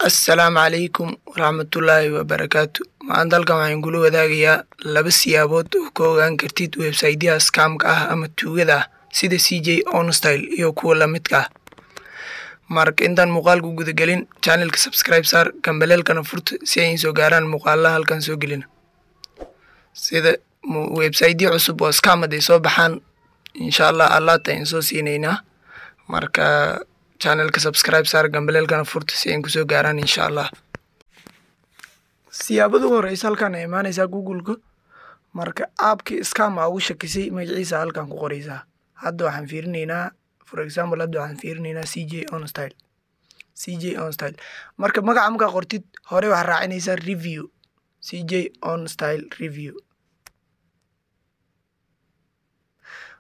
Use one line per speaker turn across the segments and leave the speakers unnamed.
Assalaamu calaykum waraxmatullaahi wabarakaatu. Maanta halkan waxaan kula wadaagayaa laba siyaabood oo ka ogaan kartid website-yaha scam-ka ah ama tuugada ah sida CJ Onstyle iyo kuwa la midka ah. Marka intaan muuqaalka guda gelin, channelka subscribe saar, gambaleelkana furta si ay soo gaaraan muuqaalaha halkan soo gelina. Sida website-yo cusub oo scam haday soo baxaan, insha Allah allaata ayaan soo siinaynaa. Marka channelka subscribe saar, gambaleelkana furta si ay kusoo gaaraan insha Allah. Siyaabada ugu horeysa, halkan ay imaanaysaa Google-ka. Marka app-kii scam aa ugu shakisay magaciisa halkan ku qoraysaa. Hadda waxaan fiirinaynaa, for example, hadda waxaan fiirinaynaa CJ Onstyle. CJ Onstyle. Marka magaca markaa qortid, hore waxaad raacinaysaa review. CJ Onstyle review.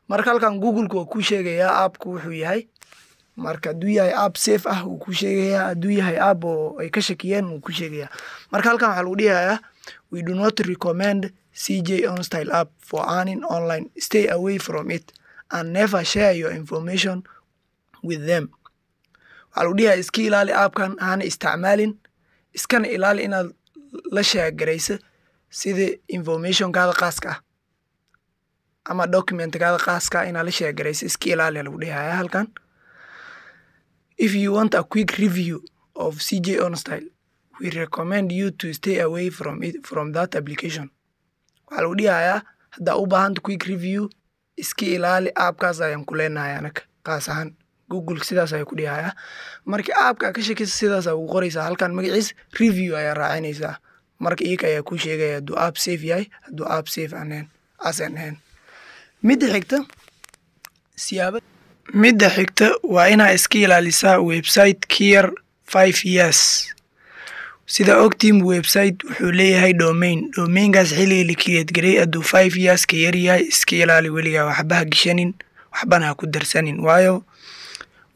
Marka halkan Google-ka waa kuu sheegayaa app-ku wuxuu yahay. Marka hadduu yahay app safe ah wuu kuu sheegayaa, hadduu yahay app oo ay ka shakiyeen wuu kuu sheegayaa. Marka halkan waxaa lagu dhihayaa, "We do not recommend CJ Onstyle app for earning online. Stay away from it and never share your information with them." Waxaa lagu dhihayaa iska ilaali app-kan, hana isticmaalin, iskana ilaali inaad la share garayso sida information-kaada khaaska ah ama document-kaada khaaska ah inaad la share garayso iska ilaali lagu dhihayaa halkan. "If you want a quick review of CJ Onstyle, we recommend you to stay away from it, from that application." Waxaa lagu dhihayaa haddaa u baahanta quick review, iska ilaali app-kaas ayaan ku leenahay anaka qaas ahaan. Google sidaas ayuu ku dhihayaa. Marka app-ka ka shakisa, sidaas ayaa ugu qoraysaa halkan magaciisa, review ayaa raacinaysaa. Marka iyaga ayaa kuu sheegaya hadduu app safe yahay, hadduu app safe aan asan ahayn. Midda xigta, siyaaba midda xigta waa inaa iska ilaalisaa website ka yar 5 years. Sida ogtiin, website wuxuu leeyahay domain. Domainkaas xilliga la create garay hadduu 5 years ka yar yahay, iska ilaali weligaa, waxba ha geshanin, waxbana ha ku darsanin. Waayo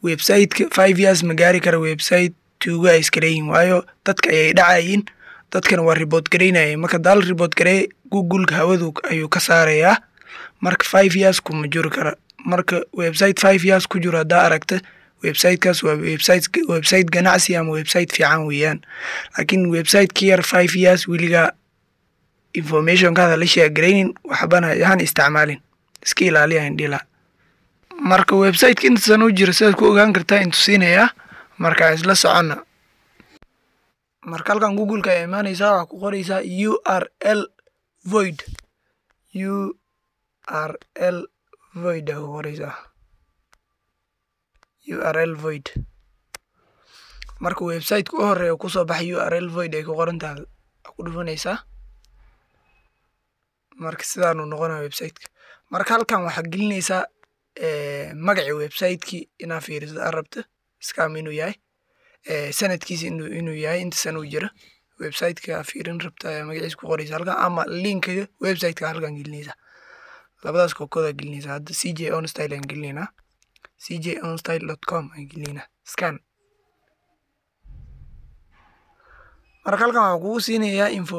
websiteka 5 years ma gaari kara website tuuga ay iska leeyihin, waayo dadka ayay dhacayiin, dadkana waa report garaynayeen. Marka daal report gareey, Googleka hawadu ayuu ka saarayaa. Marka 5 years kuma juri kara. Marka website 5 years ku jiro haddaa aragta, websitekaas waa website ganacsi ama website fiican weeyaan. Laakiin website ka yar 5 years weligaa informationkaada la share garaynin, waxbana hana isticmaalin, iska ilaaliya indhila. Marka websiteka inta sano u jiro sidaad ku ogaan kartaa intu siinayaa. Marka isla soconna. Marka halkan Googleka ayaa imaanaysaa, waxaa ku qoraysaa URL void. URL void aa ku qoraysaa, URL void. Marka websiteka u horeeya kusoo baxay URL void ay ku qoran tahay ku dhufanaysaa. Marka sidaanuu noqonaya websiteka. Marka halkan waxaa gelinaysaa magaci websitekii inaa fiiriso aad rabto scam inuu yahay, sanadkiisa inuu yahay, inta sana uu jiro websiteka aa fiirin rabta ayaa magaciisa ku qoraysa halkan, ama linkiga websiteka halkan gelinaysaa. Labadaas kookoodaa gelinaysaa. Hadda CJ Onstyle aan gelinaynaa, cjonstyle.com aan gelinaynaa, scan. Marka halkan waxaa kugu siinayaa info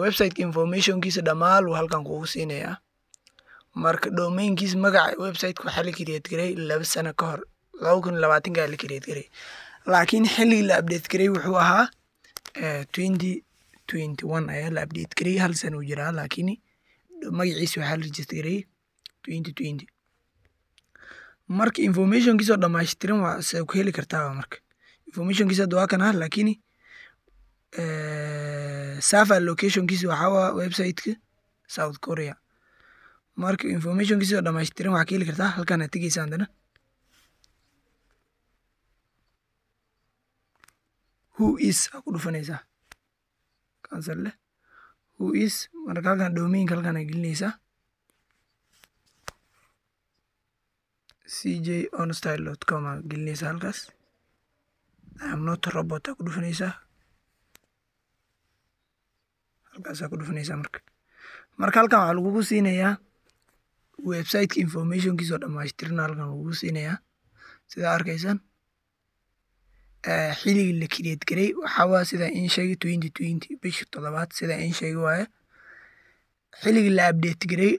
websiteka informationkiisa dhammaal uu halkan kugu siinayaa. Marka domainkiisa, magaca websiteka waxaa la create garay 2 sano ka hor, 2020-ka la create garay, laakiin xilligii la update garay wuxuu ahaa 2021 ayaa la update garay. Hal sano uu jiraa, laakiin magaciisa waxaa la register garay 2020. Marka informationkiisa oo dhammaystiran waa se ku heli kartaa. Marka informationkiisa hadda waa kan ah, laakiin server locationkiisa waxaa waa websiteka South Korea. Marka informationkiisa oo dhammaystiran waxaa ka heli kartaa halkan aad tegeysa. Haddana who is aa ku dhufanaysaa, cancel leh, who is. Marka halkan domainka halkan aa gelinaysaa, cjonstyle.com aa gelinaysaa halkaas. I am not robot aa ku dhufanaysaa, halkaasaa ku dhufanaysaa. Marka halkan waxaa lagugu siinayaa websiteka informationkiisa oo dhammaystiran halkan lagugu siinayaa. Sidaa arkaysaan, xilligii la create garay waxaa waa sida in sheegay 2020 bishii toddobaad, sida in sheegay waaye. Xilligii la update garay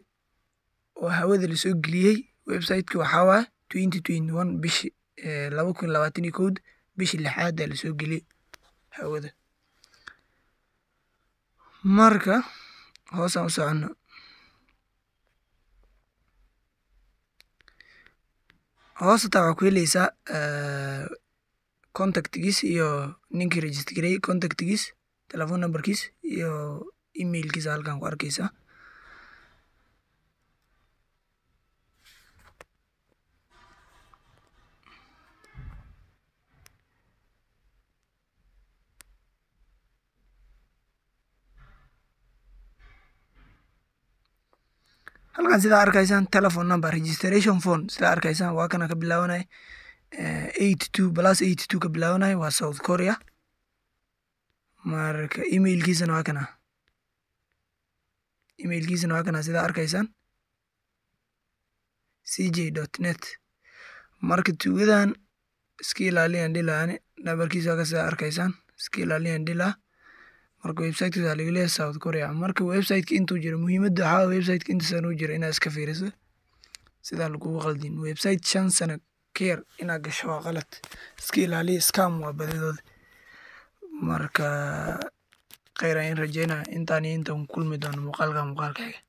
oo hawada lasoo geliyey websiteka waxaa waaye 2021 bishii, 2021 bishii lixaad aa lasoo geliyey. Hawada. Marka hoosaan u socono, hoos hataa waxaa ku heleysaa contactgiis iyo ninkii register gareeyey, contactgiis, telephone numberkiis iyo emailkiisa halkan ku arkeysaa. Halkan sidaa arkaysaan, telephone number, registration phone, sidaa arkaysaan waa kana ka bilaabanay 82, +82 ka bilaabanay, waa South Korea. Marka emailkiisana waa kana, emailkiisana waa kana, sidaa arkaysaan, cj.net. Marka tuugadan iska ilaaliyaan dhilaani, nambarkiisa waa ka, sidaa arkaysaan, iska ilaaliyaan dhilaa. Marka websitekiisa waxaa laga leeyahay South Korea. Marka websiteka intuu jiro, muhiimadda waxaa waye websiteka intuusan u jiro inaad iska fiiriso sidaan lagugu qaldin. Website 5 sano ka yar inaad gasho waa qalad, iska ilaaliya, scam waa badidooda. Marka kheyr ayaan rajeynaya intaan iyo intaan ku kulmi doono muuqaalka muuqaalka xiga.